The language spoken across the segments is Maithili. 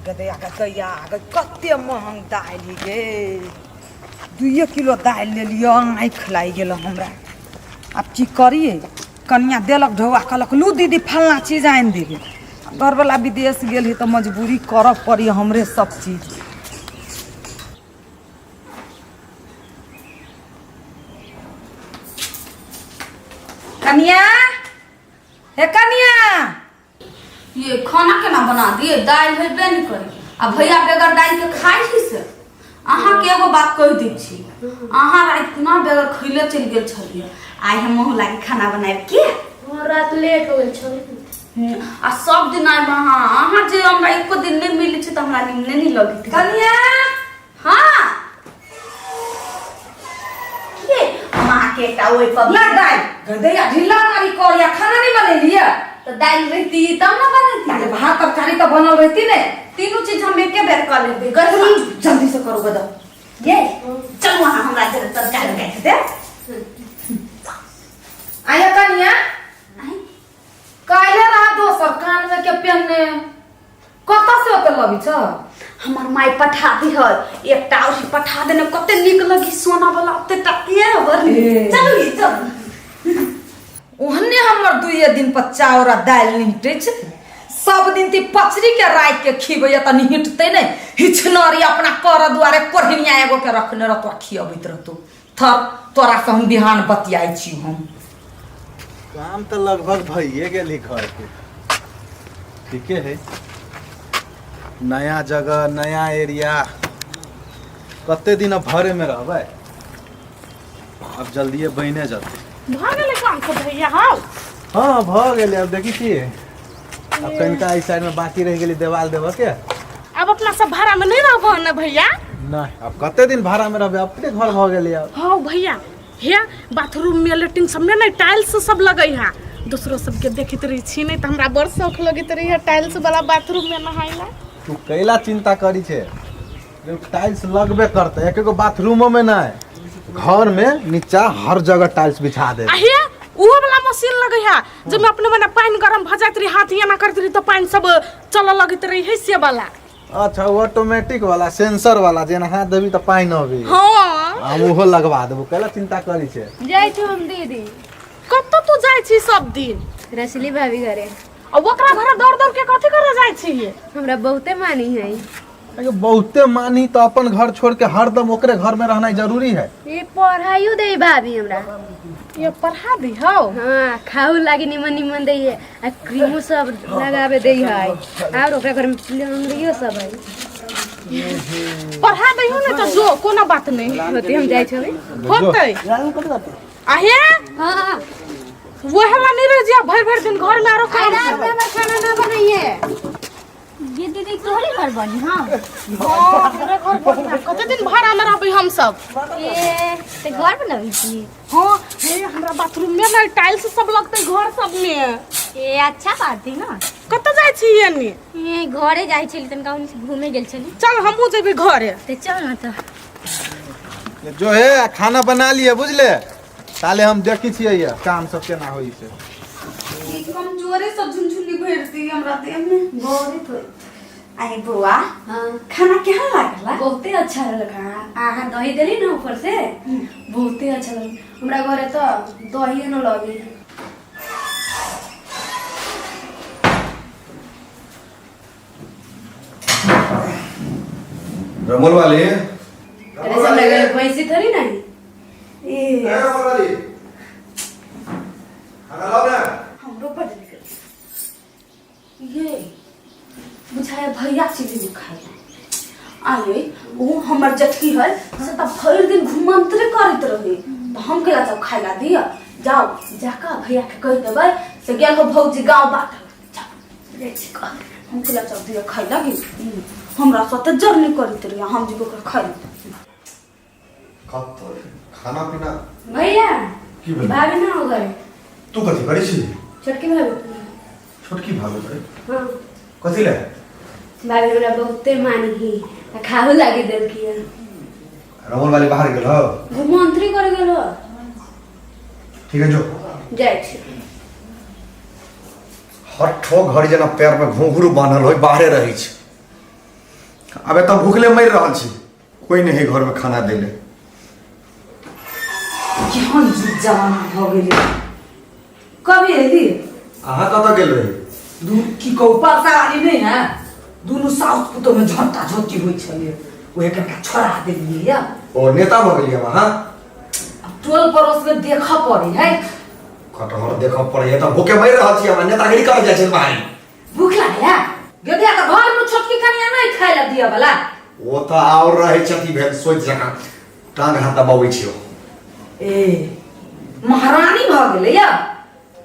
गदैया गदैया गे कते महंग दालि गे। 2 किलो दालि लेलियै, आँखि लागि गेल हमरा। आब की करियै? कनिया देलक ढौआ, कहलक लू दीदी फल्लाँ चीज आनि देबै। घरवला विदेश गेल है तऽ मजबूरी करऽ पड़ी हमरे सब चीज। कनिया हे कनिया, ये खाना केना बना दिए? दालि हेबे नहि करे आ भैया बगैर दालि के खाइ छी से। अहाँके एगो बात कहि दै छी, अहाँ राति खुना बगैर खैले चलि गेल छलियै। आइ हम मुँह लागि खाना बनायब के? हाँ, रात लेट हो गेल छल। आ सब दिन आयब अहाँ, अहाँ जे हमरा एको दिन नहि मिलै छै तऽ हमरा निमने नहि लगैत। कनिया। हाँ के हम अहाँके एकटा ओहि पर ना दालि गदैया ढिल्ला मारी कर या खाना नहीं बनेलियै? तऽ दालि रहिती तब ने बनैती। ताले भात तरकारी तऽ बनल रहती ने। तीनू चीज हम एके बेर कऽ लेबै गरम। जल्दी से करू गदा। ये चलू अहाँ हमरा जरा तरकारी काटि दे। आया कनिया, काल्हि रहा दोसर कान में के पेनने, कतऽ से ओते लगी छ? हमर माय पठा दी है एकटा, और पठा देने कते नीक लगी सोना वाला ओते टा के बड़ नीक। ए। चलू ये चलू। ओहने हमर दुइये दिन पर चाउर आ दालि निहटै छै। सब दिन ती पचरी के राखि के खिबैया तऽ निहटतै नहि। हिचनरी अपना कर दुआरे कोढ़िनिया एगो के रखने रहतो आ खियबैत रहतो। थर तोरा से हम बिहान बतियाइ छी हम। काम तऽ लगभग भइए गेली घर के, ठीके है। नया जगह नया एरिया, कते दिन अब भरे में रहबै? अब जल्दिए बने जतै। भऽ गेलै काम सब भैया? हौ। हाँ, भऽ गेलै। अब देखी छी, अब कनिका एहि साइड में बाकी रहि गेलै देवाल देबऽ के। आब अपना सब भाड़ा में नहीं रहबो ने भैया? नहीं, अब कते दिन भाड़ा में रहबै? अपने घर भऽ गेलै अब। हौ भैया, हे बाथरूम में लेट्रिन सब में नहीं टाइल्स सब लगै है? दोसरो सबके देखैत रही छी नहीं तऽ हमरा बड़ शौक लगैत रही है टाइल्स वाला बाथरूम में नहाय ला। तू कैला चिंता करी छे? टाइल्स लगबे करते, एक एगो बाथरूमो में नहीं, घर में नीचा हर जगह टाइल्स बिछा दे। आ हे उहो वाला मशीन लगै है जाहिमे अपने मने पानि गरम भऽ जाइत रही, हाथ एना करैत रही तऽ पानि सब चलऽ लगैत रही है से वाला। अच्छा, वो ऑटोमेटिक वाला सेंसर वाला, जेना हाथ देबी तऽ पानि अबी। हाँ। हम ओहो लगवा देबो, कैला चिंता करी छे? जाइ छी हम दीदी। कतऽ तू जाइ छी सब दिन? रसली भाभी घरे। आ ओकरा घर दौड़ दौड़ के कथी करे जाइ छी? हमरा बहुते मानी है। अरे बहुते मानी तो अपन घर छोड़ के हरदम ओकरे घर में रहना जरूरी है? ये पढ़ाइयो दे भाभी हमरा। ये पढ़ा दी हौ? हाँ, खाऊ लागी निमन निमन दे है आ क्रीमो सब लगावे दे है, और ओकरा घर में लौंडियो सब है। पढ़ा दी हो ने तो जो कोनो बात नहीं। होते हम जाइ छबै। होतै आ हे। हाँ। वह वाला नहीं रह जिया भर भर दिन घर में आरो आइ काम रात में करबै। हमर खाना ना बनाइए। ये दीदी तोहरे घर बनी? हाँ। हाँ, हमरे घर बनी। कते दिन भाड़ा में रहबै हम सब? ए ते घर बनाबै छी? हाँ, हे हमरा बाथरूम में ना टाइल्स सब लगतै घर सब में। ए अच्छा बात है ना। कतऽ जाइ छी एनी? ए घरे जाइ छली, तनका ओनी से घूमे गेल छली। चल हमहूँ जेबै घरे। ते चल ना तऽ। जो है खाना बना लिए बुझले, ताले हम देखी छियै ये काम सब केना होइ छै। कमजोरे सब झुनझुनी भरि दी हमरा देह में बहुत होई। आई बौआ। हाँ। खाना केहन लागल? बहुते अच्छा लगल खाना। अहाँ दही देली ना ऊपर से, बहुते अच्छा लगल। हमरा घरे तो दही न लगी। रमोल वाली। अरे सब लगे भैंसी थोड़ी नहीं। ए रमोल वाली, खाना लाओ ना। हमरो बड नीक ये बुझाया भैया चिली खाइ आये। ओ हमर जटकी है से तऽ भरि दिन घुमंतरे करैत रहे, तऽ हम केला जाउ खाइ ला दिअ। जाउ जाकऽ भैया के कहि देबै से गेल हो भौजी गाँव बाट। जाउ जाइ छी कह, हम केला जाउ दिअ खाइ लागी। हमरा साथे जरनी करैत रहे, हम जेबै ओकरा खाइ ला। कब तो खाना पीना भैया। की भेलै? भाभी ना हो घरे। तू कथी करै छी? छोटकी भाभी। छोटकी भाभी करे? हाँ। कथी ले? भाभी हमरा बहुते मानी ही आ खाहू लागी देलकी है। रमोल वाली बाहर गेल हो? घुमंत्री कर गेल हो। ठीक है, जो। जाइ छी। हठो घड़ी जेना पैर में घुंघरू बान्हल होय बाहरे रहै छै। आब एतऽ भूखले मरि रहल छी, कोई नहीं है घर में खाना दै ले। केहन जुग जमाना भऽ गेलै। कभी एली? अहाँ कतऽ गेल रही? दू की कहू, परसा वाली नहीं है, दुनू साउस पुतोह में झोंटा झोंटी होइ छलै, ओहे कनिका छोड़ा देलियै या। ओ नेता भऽ गेलियै हम अहाँ? आब टोल पड़ोस में देखऽ पड़ै है। कटहर देखऽ पड़ैया तऽ भूखे मरि रहल छी हम, नेतागिरी करऽ जाइ छी बाहरी। भूख लागल गेदिया तऽ घर में छोटकी कनिया नहीं खाय ला दिया वाला। ओ तऽ आओर रहै छथि भेल सोच जकाँ टांग हाथ दबाबै छी ओ। ए महारानी भऽ गेलै या,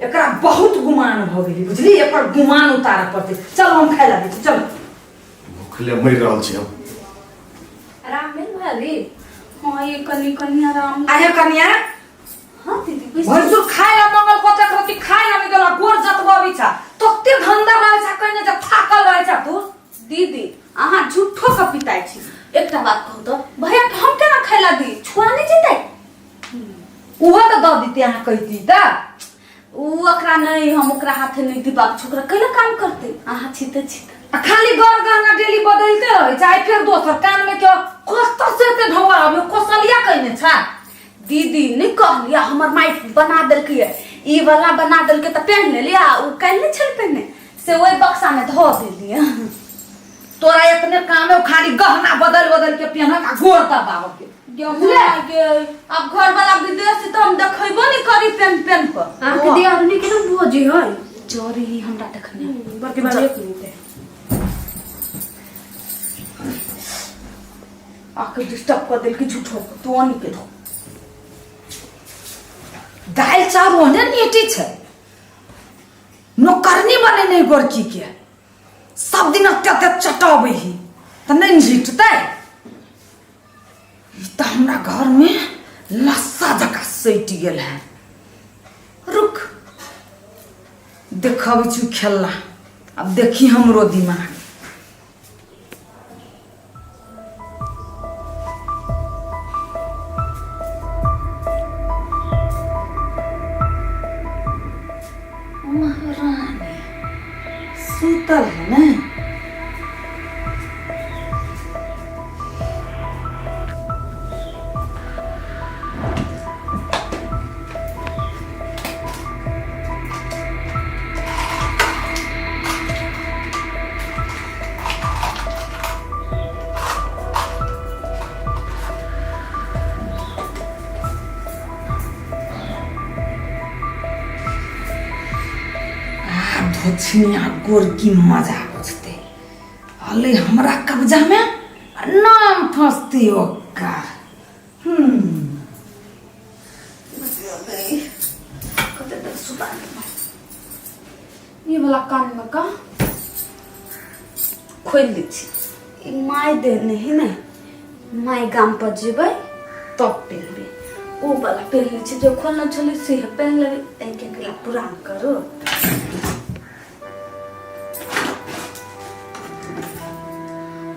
एकरा बहुत गुमान भऽ गेलै बुझली, एकर गुमान उतारऽ पड़तै। चल हम खाय ला दै छी, चल। भूखले मरि रहल छी हम। आराम भेल भाभी? हाँ ये कनी कनी आराम। आहे कनिया। हाँ दीदी बैस। भैंसुर खाय ला मंगल कतेक रोटी खाय ला नहि देला, गोर जतबो छा तते धंधा रहै छा, कहिने जे थाकल रहै छा तू। दीदी अहाँ झूठो के पिताइ छी। एकटा बात कहू तऽ भैया के हम केना खाय ला दी, छुआ नहि जेतै? उहो तऽ दऽ दिते अहाँ कहिती तऽ। उ ओकरा नहीं, हम ओकरा हाथे नहीं दिबाक छै, ओकरा कैला काम करते, अहाँ छी तऽ छी तऽ। आ खाली गर गहना डेली बदलते रहै छै, आइ फेर दोसर कान में के कत से एते ढौआ आबै, कौशलिया कहिने छा। दीदी नहीं कहलियै, हमर माय बना देलकै, ई वाला बना देलकै तऽ पहिन लेलियै, आ उ काल्हि नहि छल पहिने से ओहि बक्सा में धऽ देलियै। तोरा एतने काम है, खाली गहना बदल बदल के पहनक आ गोर दबाव के। अब घर वाला विदेश से तो हम देखैबो नहीं करी पेन पेन पर। अहाँके दियादनी केना बजै है? जरी ही हमरा देखने। बड़की बात एक मिनट है। आके डिस्टर्ब कर देलकै झूठो, तू अनी के धो। दालि चाउर ओहने नीटी छै, नौकरनी बने नहीं गोरकी के, सब दिन अत्य अत्य चटबै ही तऽ नहि झिटतै। ई तऽ हमरा घरमे लस्सा जकाँ सटि गेल है। रुक देखबै छी खेलला, आब देखी हमरो दिमाग। महारानी सुतल है ना? आब धोछनिया गोरकी मजा बुझते अले हमरा कब्जा में आ नाम फंसती ओकर। कते देर सुता देलहुँ। ई वाला कान में का खोलि दै छी, ई माय देने है ने, माय गाम पर जेबै तब पहिनबै। ओ वाला पहिन लै छी जे खोलने छलै से पहिन लेबै, एहिके अकेला पुरान करू।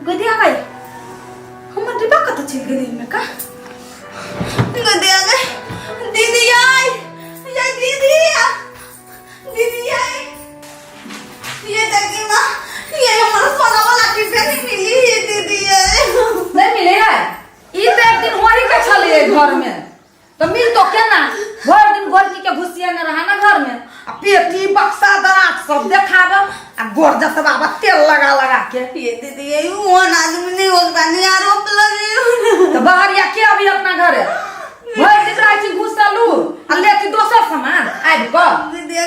गदिया भाई हमर डिब्बा कतऽ चलि गेलै एहिमे का? गदिया गई दीदी आई ये दीदी दीदी आई ये देखी माँ, ये हमारा सोना वाला डिब्बा नहीं मिली ये दीदी आई। नहीं मिले है? ई तऽ एक दिन होरी के छलै घर में तऽ मिल तो केना, भरि दिन गोरकी के घुसियेने रहा ना घर में, आ पेटी बक्सा दराज सब देखाब आ गोर जतबाब तेल लगा लगा के। ये दीदी ये ओन आदमी नहीं होता नहीं आरोप लगे। तऽ बहरिया के अभी अपना घरे भरि दिन रहै छी घुसलू आ लेती दोसर सामान आबि कऽ,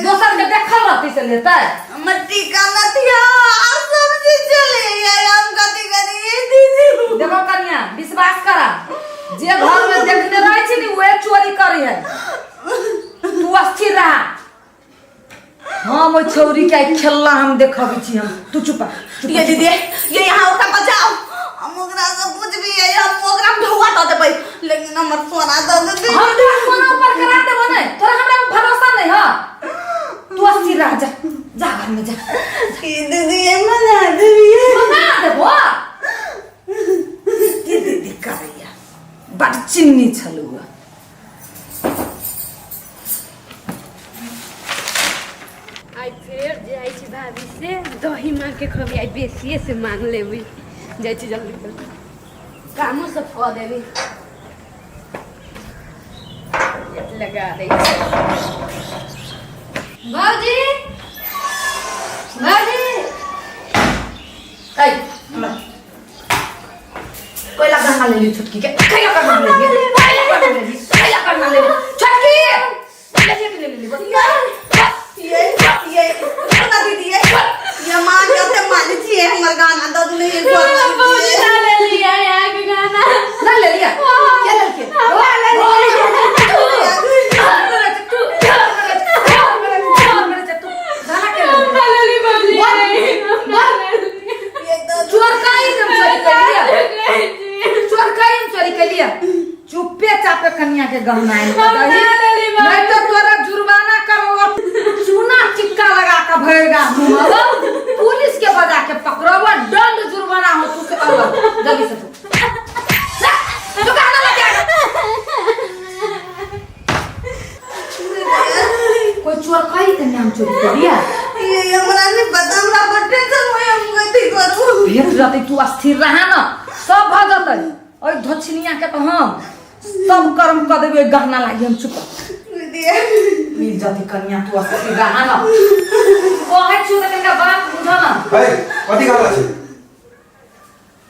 दोसर के देखल रहती से लेतै। हमर टीका नथिया और सब चीज चले ये हम कथी करी ये दीदी? देखो कन्या विश्वास करा, जे घर में देखने रहै छी नी उहे चोरी करी है, तू अस्थिर रहा। हम ओहि छौरी के आइ खेलला हम देखबै छी हम, तू चुप रह, चुप ये दीदी ये यहाँ ओकरा बचाओ, हम ओकरा से कुछ भी है हम ओकरा ढौआ दऽ देबै, लेकिन हमर सोना दऽ देबै। हम तोरा सोना ऊपर करा देबो नै, तोरा हमरा पर भरोसा नहीं है, तू अस्थिर रह, जा जा घर में जा। ये दीदी ये मना देबी मना देबो। दीदी दीदी करैया बड़ चिन्नी छलुआ। आइ फेर जाइ छी भाभी से दही मांग के खबी, आइ बेसिए से मांग लेबै। जाइ छी जल्दी जल्दी कामो सब कऽ देबै लगा दै छी भौजी भौजी ऐ हमरा कोइला गहना ले ली छोटकी के कैला गहना ले ली कैला गहना ले ली कैला गहना ले ली छोटकी ले ली ले ली ये ये ना दीदी ये ये मां के माने छिए हमर गाना दऽ दुने एक बार भौजी ना ले लिया यहाँ के गाना ना ले लिया के लड़के ना ले ली भौजी ना ले ली चोर काहे हम चोरी कर लिया चोर काहे हम चोरी कर लिया चुप्पे चापे कन्या के गहना आयल नहीं तो तोरा जुर्माना करो चूना चिक्का लगा के भरेगा मुंह पुलिस के बजा के पकड़ब दंड जुर्माना हो तू से अलग जल्दी से तू जा, तू गहना लगा कोई चोर कही के नाम चोरी कर लिया ये हमरा नहीं पता हमरा बड़ टेंशन होय हम कथी करू भेट रहतै तू अस्थिर रहा न सब भऽ जेतै ओहि धोछनिया के तऽ हम सब कर्म कऽ देबै ओहि गहना लागी हम चुप दीदी मिल जतै कनिया तू अस्थिर रहा न कहै छियौ तऽ कनिका बात बुझ न है कथी गाना छै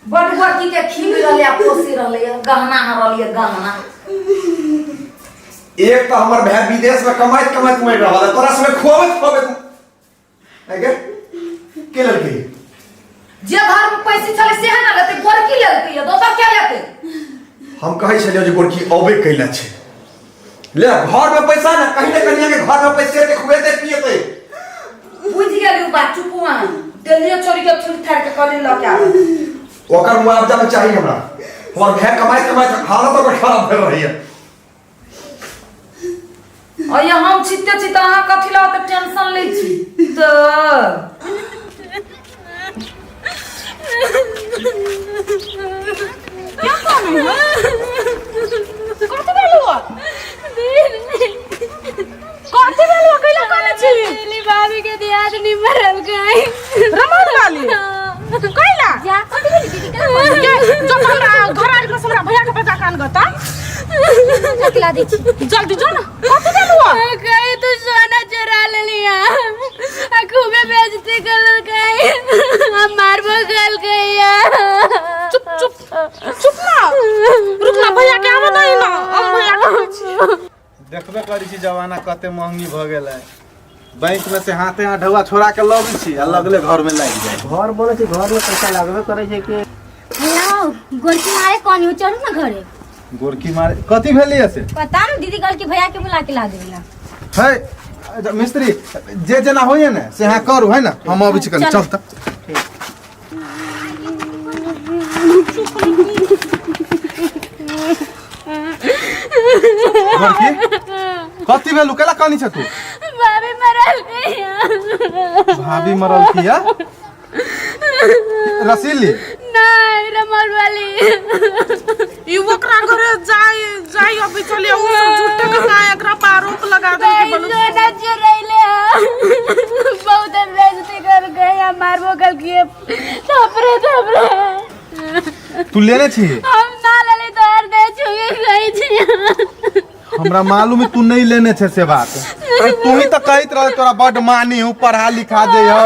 बड बड़की के खींच रहलै आ पोसि रहलै गहना हरलियै गहना एक तऽ हमर भाय विदेश में कमाइत कमाइत मरि रहल है तोरा समय खुआबैत खुआबैत आइ गे के लड़की जे घर में पैसे छलै सेहे ना लेतै गोरकी लेलकै या दोसर क्या लेतै हम कहै छलियै जे गोरकी अबे कैला छै ले घर में पैसा ना कहीं ना कहीं के घर में पैसे के खुएते पिएते बुझि गेली उ बात चुप अहाँ देलियै छोड़ी के थुर थार के कहली लऽ के आबै ओकर मुआवजा में चाहिए हमरा हमर भाय कमाइत कमाइत हालत ओकर खराब भेल रहैया अये हम छिते छी तऽ अहाँ कथी लए ओते टेंशन लै छी तऽ कथी भेलौ कथी भेलौ कैला काने छी दिल्ली भाभी के दियाद नहीं मरल गई रमण वाली कैला जा कथी भेली दीदी केना ये जो हमरा घर आबि कऽ हमरा भैया के बजा कान गता खिला दै छी जल्दी जो ना कथी भेलौ कहीं तो सोना चुरा ले लिया आ खूबे बेइज्जती कर गई हम मारबो कर गई चुप चुप चुप ना रुक ना भैया के आवे नहीं ना हम भैया के कहै छी देखबे करै छी जमाना कते महंगी भऽ गेल है बैंक में से हाथे हाथ ढौआ छोड़ा के लबै छी आ लगले घर में लागि जाइ घर बनै छै घर में पैसा लागबे करै छै कि हेलो गोरकी मारे कौन हो चलू ना घरे गोरकी मारे कथी भेलियै से पता न दीदी कहल कि भैया के बुला के ला देबे ला है अच्छा, मिस्त्री जे जेना होइए ने से अहाँ करू है ने हम अबै छी कनि चल तऽ गोरकी कथी भेलू केला कानी छ तू भाभी मरल गई भाभी मरल किया रसीली नहीं रमल वाली ई ओकरा घरे जाय जाय अभी चलिए उ सब झूठे के का एकरा पर आरोप लगा दे के बोलू सोना चुरैले बहुत बेइज्जती कर गए हम मारबो कल किए थपरे थपरे तू लेने छी हम ना लेले तो हर दे छुए गई छी हमरा मालूम है तू नहीं लेने छे से बात अरे तू ही तो कहत रह तोरा बड मानी हूँ पढ़ा लिखा दे हो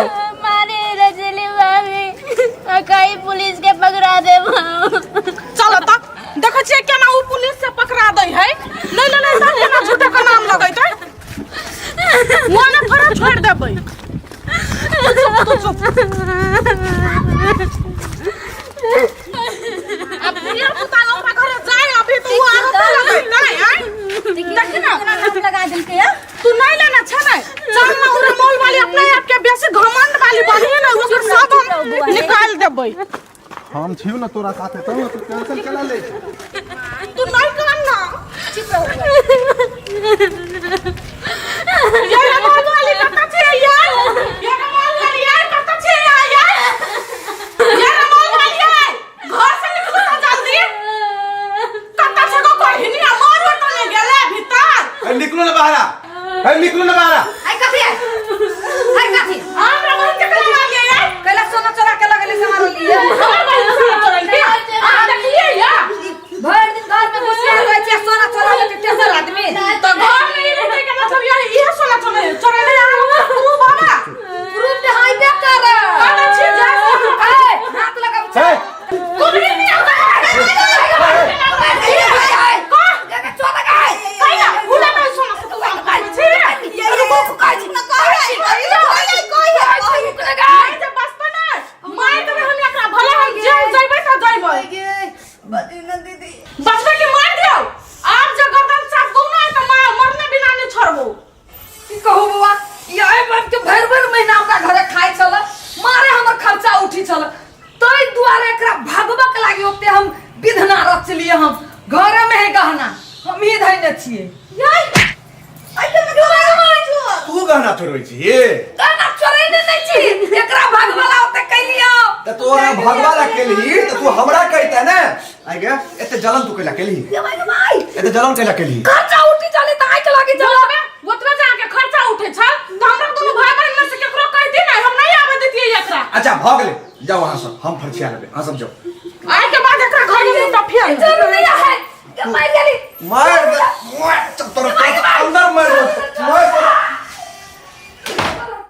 मारे रजली भाभी आ कहीं पुलिस के पकड़ा दे चलो त देखै छियै केना उ पुलिस से पकड़ा दै है नहीं ले ले तब केना झूठे के नाम लगैतै मोने थोड़ा छोड़ देबै तू चुप अब धिया पुता ओकरा घरे जाय अभी तो उ आरोप लगैतै आँय देखी ना नाम लगा देलकै या तू नहीं लेना छै ने चल ना उरे मोल वाली अपने आप के बेसी घमंड वाली बनी है ना ओकर सब हम निकाल देबै हम छियौ ना तोरा साथे तब तू टेंशन केना ले छी तू नहीं कर ना चुप रहो ये रमोल वाली कत्ता छै यार ये रमोल वाली यार कत्ता छै यार यार ये रमोल वाली यार घर से निकलो तो जल्दी कत्ता छै को कोहिनी मोर तो ले गेले भीतर ए, निकलू ना बाहरा ए, निकलू ना बाहरा आई कथी है आई कथी हमरा बहन के कला मार लिया यार कैला सोना चोरा के लगले से मारलिए हमर बहन से एकरा भगबक लागी ओते हम विधना रचलिए हम घरे में है गहना हम ही धैने छियै। याई आई के मतलब चोर। तू गहना चोरबै छी? गहना चोरेने नहि छी, एकरा भगवला ओते कैलियो। तऽ तोरा भगवा ला केलही तऽ तू हमरा कहिते ने। आइ गे, एते जलन तू कैला केलही? ये भाई भाई, एते जलन कैला केलही? खर्चा उठी चले तऽ आँखि लागी चल। ओतबे ओतबे जे अहाँके खर्चा उठै छल तऽ हमरा दुनू भाय बहिन में से केकरो कहि दी ने, हम नहीं आबे दैतियै एकरा। अच्छा भऽ गेलै, जाउ अहाँ सब, हम फरिछिया लेबै, अहाँ सब जाउ। आइ के बाद एकरा घर में मुँह फेर जरूरी है के मारि गेली। मार दे, मार, चल तोरा तोरा अंदर मार दे, मार तोरा।